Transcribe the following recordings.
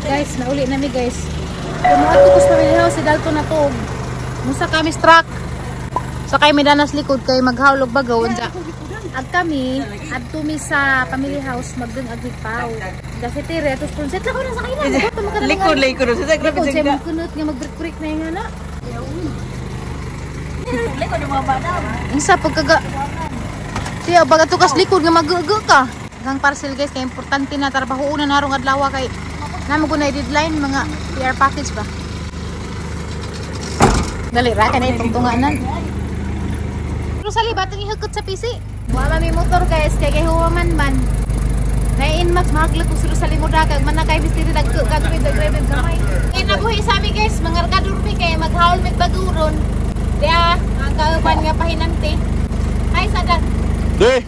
Guys, nauli nami, guys. Kumuha ko sa family house si Dalton na to. Musa kami truck. Sakay mi danas likod kay maghawlog bagaw unsa. Ag kami adto mi sa family house magdung ag paw. Kasi tire atos punset lang ko na sakay na. Buto mo ka na. Likod likod sa grabe. Likod sa sa kunot nga mag-break na nga na. Likod mga bata. Unsa pagkaga Siya baga tukas likod nga mag-ugo ka. Ang parcel, guys, kay importante na trabaho una narong adlaw kay namo ko na deadline mga PR package ba. Dali ra kanay tungtunganan. Rosalie, batang ihukot sa PC. Wala may motor, guys, kay kay huwaman man. Na inmax mahaglag ko si Rosalie mo dagag man na kay misteri dagko kag dag gamay. Kay nabuhi sa amin, guys, mga kadurmi kay maghaol mig baguron. Diya ang kauban nga pahinante. Hi sada. De,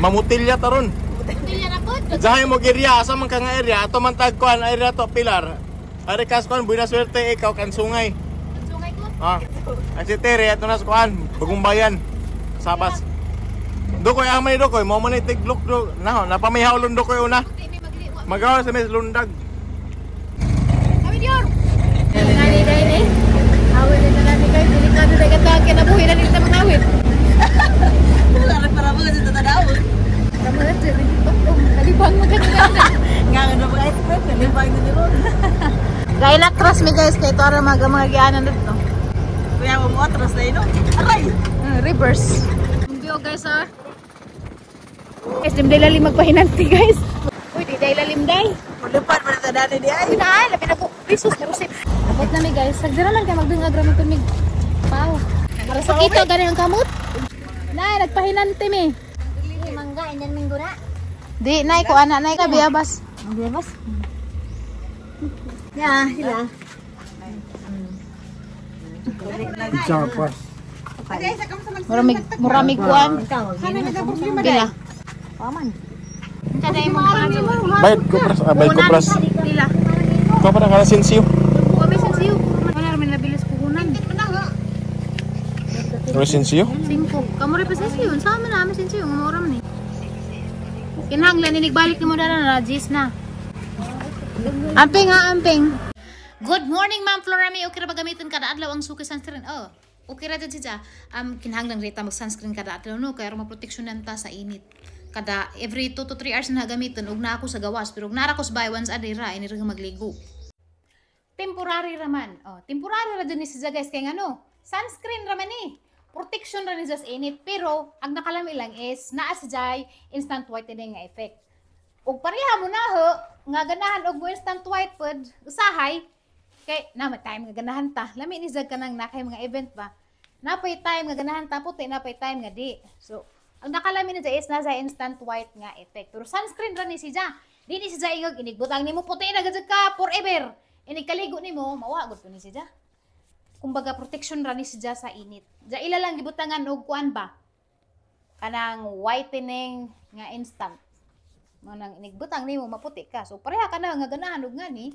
mamutilya taron. Hindi na pod. Zahay mo area, asa man ka nga area, ato man tag kuan area to Pilar. Ari kas kuan buena suerte ikaw kan sungay. Sungay ko. Ah. Ang si Tere ato na sa kuan, Bagong Bayan. Sabas. Dokoy amay dokoy, mo man tiglok do. Na, napamihawlon dokoy una. Di mi magliwa. Magawa sa mes lundag. Kami dior. Nani dai ni. Awit na nami kay delikado dai kata kinabuhi na nito mga awit. Wala para mo sa tanaw. Tama na kalibang maganda. Nga nga mga ice cream kalibang na nilo. Gay na cross mi, guys, kay ito ara mga gianan dito. Kuya mo atras na ino. Aray. Reverse. Bio, guys, ah. Guys, dim lalim magpahinanti, guys. Uy, di day lalim day. Mulupad man sa dani di ay. Uy na, labi na ko. Pesos na rusip. Abot na mi, guys. Sagdira lang kay magdungag ra man tumig. Pao. Para sa kito gani ang kamot. Nay, nagpahinanti mi. Mangga, inyan minggo na. Di nay ko ana nay ka biyabas. Ang biyabas? Ya, sila. Muramig muramig kuan. Pila. Paman. Kada imong kuan. Bayad ko pras, ah, bayad ko pras. Pila. Ko pa na sensiyo. Kami sensiyo. Wala ra man nabilis puhunan. Ano sensiyo? Singko. Kamu rin pa sensiyo. Sa amin namin sensiyo. Nga maura man eh. Kinahanglan inigbalik ni mo na na Gis na. Amping ha, amping. Good morning, Ma'am Florami. Okay ra ba gamitin kada adlaw ang suki sunscreen? Oh, okay ra dyan siya. Kinahanglan rita mag sunscreen kada adlaw no kay aron maproteksyonan ta sa init. Kada every 2 to 3 hours na gamiton ug na ako sa gawas pero ug nara ko sa buy once a day ra ini ra magligo. Temporary ra man. Oh, temporary ra dyan ni siya, guys, kay ngano? Sunscreen ra man eh. Protection ra ni siya sa init pero ang nakalami lang is naa si jay instant whitening nga effect. Ug pareha mo na ho nga ganahan og mo instant white pod usahay kay na may time nga ganahan ta. Lami ni zag kanang na kay mga event ba. Napay time nga ganahan ta puti, napay time nga di. So, ang nakalami ni is nasa instant white nga effect. Pero sunscreen ra ni siya. Di ni siya ingog inigbutang nimo puti na gud ka forever. Inig kaligo nimo mawa gud ni siya. Kumbaga protection ra ni siya sa init. Ja ila lang gibutangan og kuan ba? Kanang whitening nga instant. Mo nang inigbutang nimo maputi ka. So pareha ka na nga ganahan og ngani.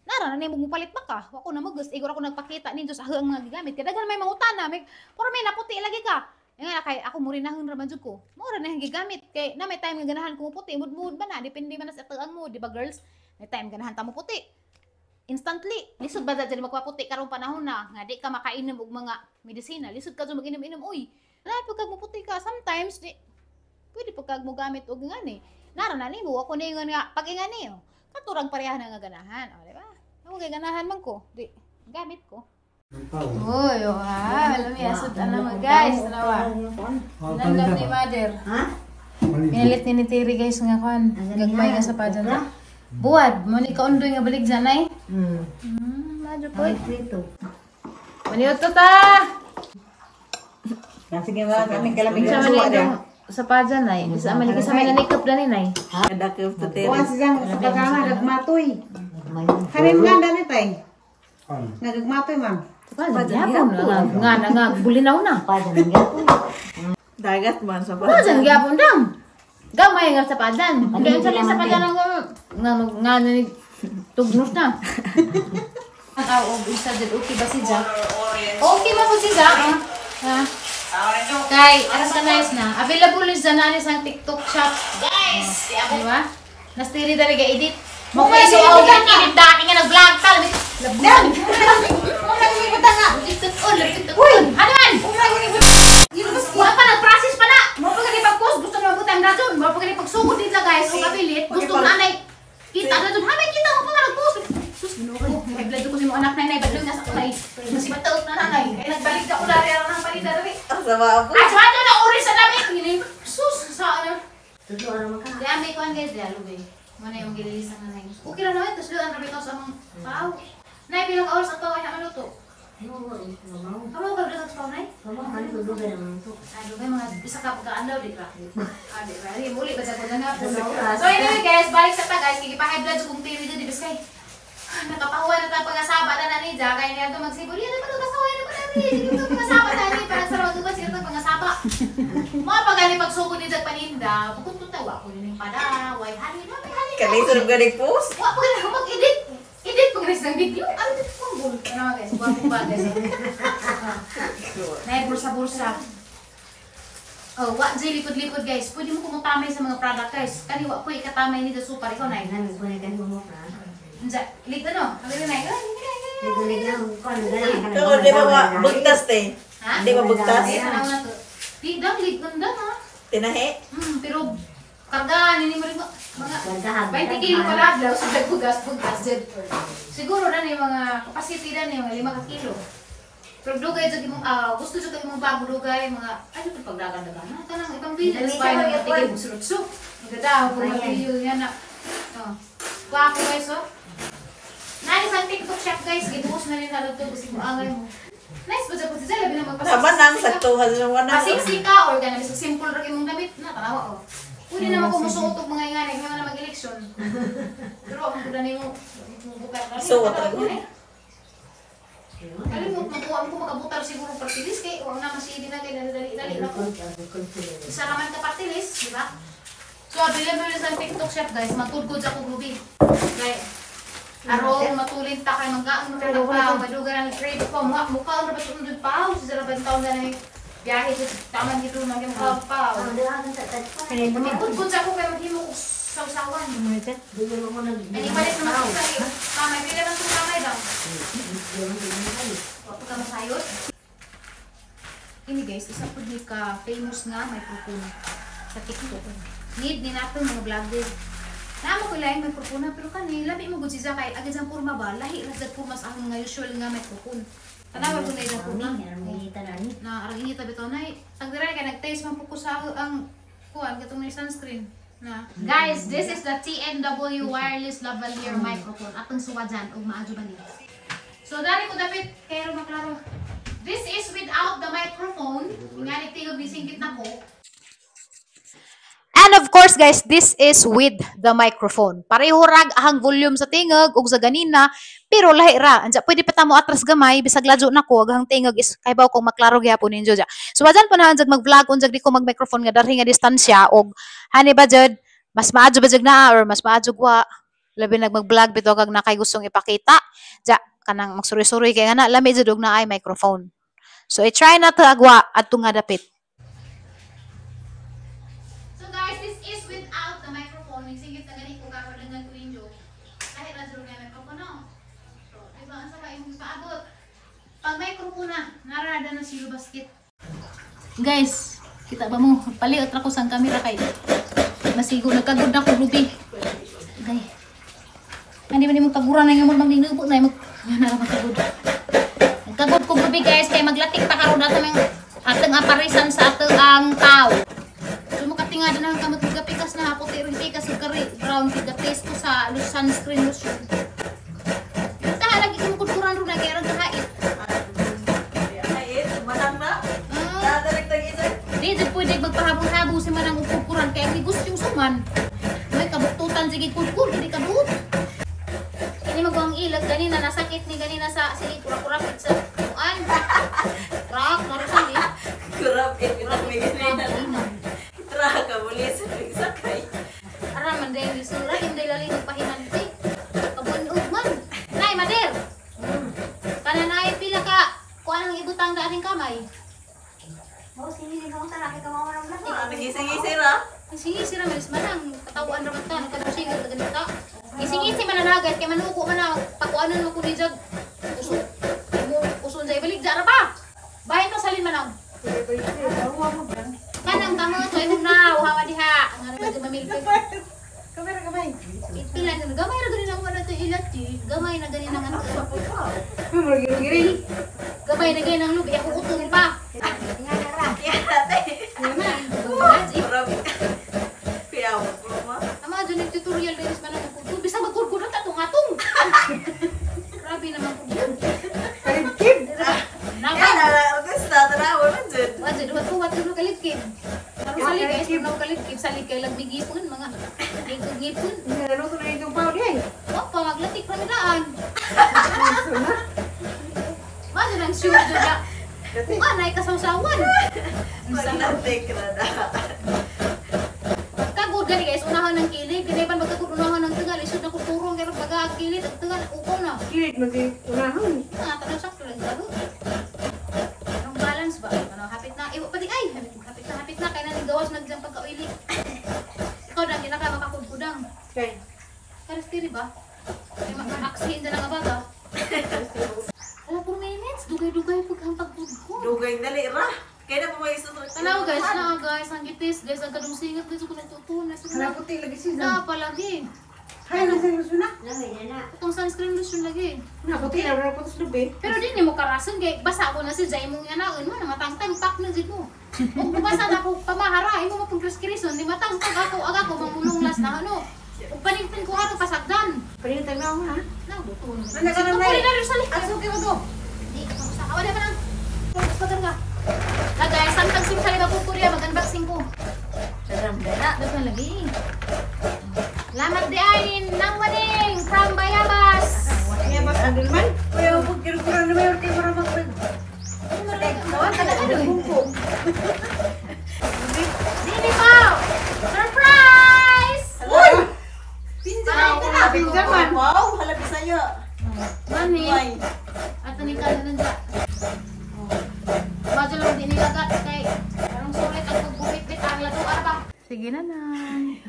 Nara na nimo mupalit ba ka? Wa ko na magus igor ako nagpakita ninyo sa ang mga gigamit. Kay daghan may mangutana, may pero may naputi lagi ka. Nga kay ako mo rin nahon ra man jud ko. Mao ra na ang gigamit kay na may time nga ganahan ko puti, mood ba na depende man na sa ang mood, di ba, girls? May time ganahan ta mo puti. Instantly, lisod ba dyan magpaputi karong panahon na nga di ka makainom og mga medisina. Lisod ka dyan mag-inom-inom, uy. Lahat pagkag muputi ka, sometimes di pwede pagkag mo gamit og ngani. Nara na nimo ako ni nga pag ingani oh. Katurang pareha na nga ganahan, oh, di ba? Ako kay ganahan man ko, di gamit ko. Uy, oh, ah, alam niya, asod ana mo, guys, tanawa. Nandam ni mother. Ha? Pinilit ni Terry, guys, nga kwan. Gagmay nga sa pajan. Buwad, mo ni kaundoy nga balik dyan ay. Madyo po. Ay, prito. Maniot ta! Sige ba kami kalamig Sa man sa pajan ay. Isa man sa man nanikap dani nay. Kadakop to tere. Kuha siya sa pagkama, nagmatoy. Kanin nga dani tay. Nagmatoy, ma'am. Sa pajan gyapon nga nga na nga bulinaw na. Pajan ang gyapon. Dagat man sa pa. Pajan gyapon dam. Gamay nga sa pajan. Hindi sa sa pajan ang nga nga ni tugnos na. Ang aw og isa jud okay ba si Ja? Okay ba po si Ja? Ha? Kay aras ka nice na. Available is na ni sa TikTok shop. Guys, di ba? Nastiri dali ga edit. Mo kay so og edit dahil. Sa mga Ay, sa na uri sa dami. Hindi. Sus, sa ano. Totoo naman ka. Di amay kuan guys, di alubi. Muna yung gililisan na na. Okay ra naman, tapos luan rabi sa among pao. Nay, bilang oras ato ay maluto. Kamu ka sa pao, nay? Kamu kan dugay naman to. Ah, dugay mga isa ka pagkaandaw di ra. Ah, di ra. Di muli ba sa ko na. So anyway guys, balik sa ta guys, kay gipa-high blood kung TV dito di biskay. Nakapahuwa na ta pangasaba na na ni Ja, kay niya to magsibol. Yan pa kasawa na pa ni. Sige to pangasaba na ni para sa mga duba siya to pangasaba. Mga pagani pagsugod ni Jag paninda, bukod to tawa ko ning pada, way hali na may hali. Kalisod ka ni post. Wa pa gani mag-edit. Edit pag ng video. Ano dito kong bull? Ano guys, gwapo ba guys? Nay bursa-bursa. Oh, wa jay likod-likod guys. Pwede mo kumutamay sa mga product guys. Kani wa ko ikatamay ni da super ikaw nay. Nami ko na kan mo ka. Unsa, lig ano? Sabi na nay. Tungod di ba bugtas te? Ha? Di ba bugtas? Tanaw na to. Di dang lig ganda ha. Tinahi? Pero karga nini mo rin mga 20 kilo pala adlaw sa bugas jud. Siguro na ni mga capacity na ni mga 5 ka kilo. Pero dugay jud imong gusto jud imong bago dugay mga ano pud pagdagan-dagan na kanang ibang village pa yung tigil mo sulot-sulot. Maganda ko material yan na. Oh. Gwapo guys oh. Nani sa TikTok shop guys, gibuhos na rin na to gusto mo angay mo. Nice ba jud ko siya labi na magpasik. Tama nang saktuhan sa wala. Pasiksik ka or ganun bisag simple ra imong damit na tanawa oh. Pwede naman kung musuot og mga ingani kaya na mag-eleksyon. Pero ang kuda nimo buka ka. Suot ra gud. Kalimot makuha ko makabutar siguro partilis kay wa na masidi na kay dali-dali na ko. Isa ra man ka partilis, di ba? So available sa TikTok shop guys, magkudkod sa akong ruby. Kay aron matulin ta kay magkaon na pa, madugan ang trade ko, mukha ra ba tundod pa, sa raban taon na ni biyahe sa taman dito nang mukha pa. Magkudkod sa ako kay maghimo og sawsawan. Ani palit naman sa kamay, pila man tong kamay daw. Wa pa ka masayot. Ini guys, isa pud ni ka famous nga microphone sa TikTok. Need ni nato mga vlogger. Namo ko laing microphone pero kani labi mo gud siya kay agad sang porma ba, lahi ra sad porma sa akong nga usual nga microphone. Tanawa ko na isang porma. Na arang inita bitaw nay. Tagdira kay nag-taste man pud ko sa ang kuan katong may sunscreen. Na. Guys, this is the TNW wireless lavalier microphone. Atong suwajan og maadyo ba ni. So dali ko dapit kay ro maklaro. This is without the microphone. Ingani tingog bisingkit nako. And of course guys, this is with the microphone. Pareho rag ang volume sa tingog ug sa ganina, pero lahi ra. Anja pwede pa ta mo atras gamay bisag ladyo nako ag ang tingog is kaybaw kung maklaro gyapon ninyo ja. So wajan pa na anjag mag-vlog unjag di ko mag-microphone nga darhi nga distansya og hani ba jud mas maadyo ba jud naa or mas maadyo wa labi nag mag-vlog bitaw kag nakay gustong ipakita. Ja kanang magsuri-suri kay nga na lami jud og naay microphone. So i-try na to agwa adto nga dapit. Pag microphone na, narada na silo basket. Guys, kita ba mo? Paliot ra ko sa camera kay masigo nagkagod na ko lubi. Gay. Andi man imong kagura na nga mo magninubo na mag na ra magkagod. Nagkagod ko lubi guys kay maglatik ta karon ato mang atong aparisan sa atong ang tao. So makatinga na ang kamot pikas na ako rin pikas ug kari brown tiga taste ko sa sunscreen lotion. Taha lagi ko kudkuran ro na kay arang kahait. Di jud pwede magpahabol-habol si manang ukudkuran kay ang gusto yung suman. May kabuktutan sige kudkur dili kaduot. Kini magwang ilag ganina nasakit ni ganina sa sige kura-kurapit sa kuan. Rak narusan eh. Kurapit bitang may ganina. Tra ka muli sa sakay. Ara man dahil sura hindi lali magpahinanti. Kabunog man. Nay mader. Kananay pila ka kuan ang ibutang daaning kamay. Oh, sige, ko sa laki ka mga vlog. Nagising-gising ra. Gising-gising ra malis manang katawaan ra man ta nagkadusingan ta ganita. Gising-gising man nanagat kay manuko man na pakuanon mo kun ni jag. Uso. Mo uson sa ibalik ja ra ba. Bahin to salin manang. Kanang tamo to imong na uhawa diha. Ang ano ba mamilpil. Kamera gamay. Pila na gamay ra ganin ang wala to ilat eh. Gamay na ganin ang ano. Giri. Gamay na ganin ang lubi ako utong pa. Daan. Mao nang sure jud na. Kuha na ikasawsawan. Magnatik na na. Kagod gani guys, unahon ng kilid. Kaya pan magkagod unahon ng tunga, lisod na kuturong kaya baga ang kilid ang tunga upaw na. Kilid mag unahon. Nga tanaw sakto lang gado. Anong balance ba? Ano hapit na? Iwa pati ay, hapit na hapit na kay na gawas nagjang pagka-oily. Ikaw dang kinaka makakudkudang. Kay. Karas diri ba? Kay maka-aksihin na nga bata. Ala 4 minutes, dugay-dugay pag ang pagkudkod. Dugay dali ra. Kaya na po may isot. Tanaw guys, na guys, ang gitis guys, ang kadung singat guys, kung nagtutunan Hala sila. puti lagi siya. Na palagi. Hay na sa lusuna. Itong sunscreen lotion lagi. Na puti na ra putos lubi. Pero di nimo karason kay basa ko na si Jay mong anaon mo na matangtang pak na jud mo. Ug basa na ko pamahara imo mo pag krison di matangtang ako aga ko mamulong las na ano. Ug paningpin ko ato pasagdan. Panintan na ha. Na buto. Ano ka na Puli na rin sa likod. Asuki mo to. Di ka sa wala pa nang. Pagan ka. Na guys, samtang sim sa lima ko Korea mag-unboxing ko. Daram na. Dapat lagi. Lamat di ay nang waning from Bayabas. Kaya mas andun man. Kuya pag kirukura na mayor kay mura mag. Bungko. Dini po! Surprise! Uy! Pinjaman ka na, pinjaman. Wow, hala Bisaya. Mami, Uy. ato ni ka nun dyan. Badyo lang din nilagat kay karong sulit ang pagbukit-bit ang lato ara ba. Sige na nang.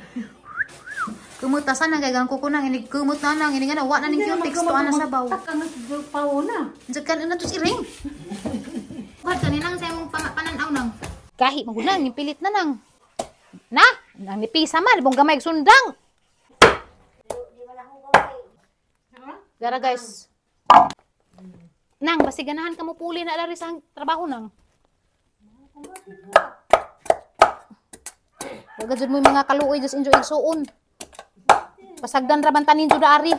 Kumutasan na kay gang kuko nang inig kumot na nang inig na wa na ning cutics to ana sabaw. Takang pauna. Unsa kan na to si ring. Buhat kaninang sa imong pananaw nang. Gahi magunang nipilit na nang. Na, nang nipisa man bong gamay sundang. Gara guys. Nang basi ganahan ka mo puli na alari sa trabaho nang. Wag jud mo yung mga kaluoy just enjoy igsuon. Pasagdan ra man tanin jud ari.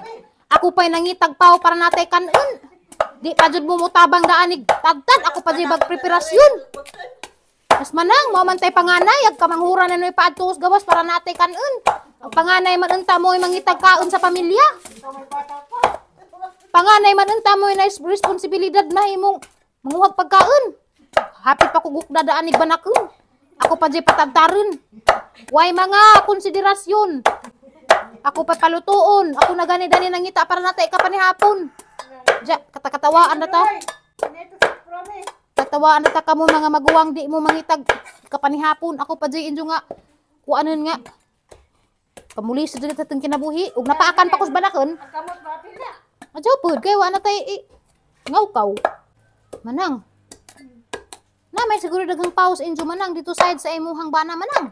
Ako pa'y nangitag paw para natay kanon. Di pa jud mo mutabang daan ig tagtad ako pa jud preparasyon. Mas manang mo man tay panganay ag kamanghura na noy paadto gawas para natay kanon. Ang panganay man unta mo mangitag kaon sa pamilya. Panganay man unta mo na responsibilidad na imong manguhag pagkaon. Hapit pa ko gukda daan ig banakon. Ako pa jud patagtaron. Way mga konsiderasyon. Ako pa palutuon. Ako na gani dani nangita para natay ka panihapon. Ja, katakatawaan na ta. Katawaan na ta kamo mga maguwang di mo mangitag kapanihapon. Ako pa jud injo nga kuanon nga. Kamuli sa jud atong kinabuhi ug napaakan pa kus banakon. Adyo pud kay wa na tay ngawkaw. Manang. Na may siguro daghang pause injo manang dito side sa imuhang bana manang.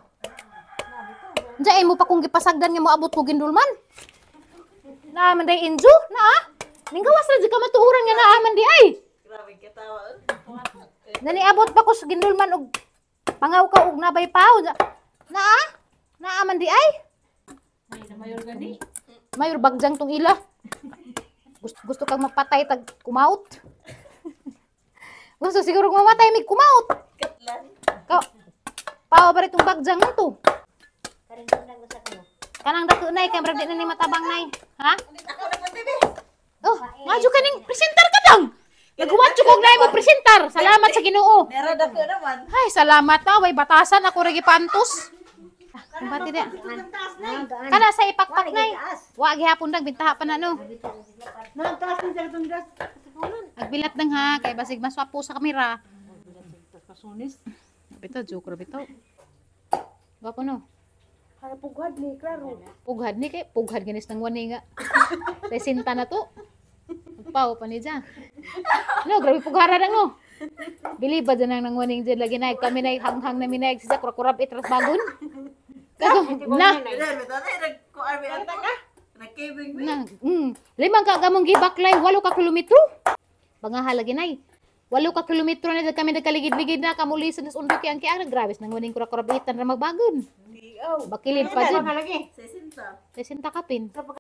Diya imo pa kung gipasagdan nga moabot ko gindulman. Na man day injo na ah. Ninggawas ra jud ka matuoran nga naa man di ay. Grabe katawa. Naniabot pa ko sa gindulman og pangaw ka og nabay paw. Naa? Naa man di ay. Mayor gani. Mayor bagjang tong ila. Gusto kang mapatay tag kumaut. Gusto siguro mamatay mig kumaut. Katlan. Ka pawa pa rin itong bagjang to. Kanang dako nay kay murag di na ni matabang nay. Ha? Ako na po, bebe. Oh, ngadyo ka ning presenter ka dang. Naghuwat kog nay mo presenter. Salamat sa Ginoo. Meron dako naman. Ay, salamat na. Way batasan ako ragi pantos. Kumbati na. Kana sa ipakpak nay. Wa gihapon dang bintaha pa na no. Nang taas ni sa itong gas. Agbilat nang ha kay basig maswapo sa kamera. Pasunis. Bitaw joke ra bitaw. Gwapo no. Hala pughad ni klaro. Pughad ni kay pughad ganis nang wani nga. Say sinta na to. Pao pa ni dyan. No, grabe pughara nang no. Bili ba dyan ang nangwaning dyan lagi na kami na hanghang na minayag siya kura-kurab itras bagon. Kago, na, na, Limang ka gamong gibaklay, 8 ka kilometro. Pangaha lagi nay. 8 ka kilometro na kami nagkaligid-ligid na kamuli sa nasundok ang kiang grabe nangwaning kura-kurab itan ra magbagon. Bakilid pa dyan. Lagi. 60. 60 kapin.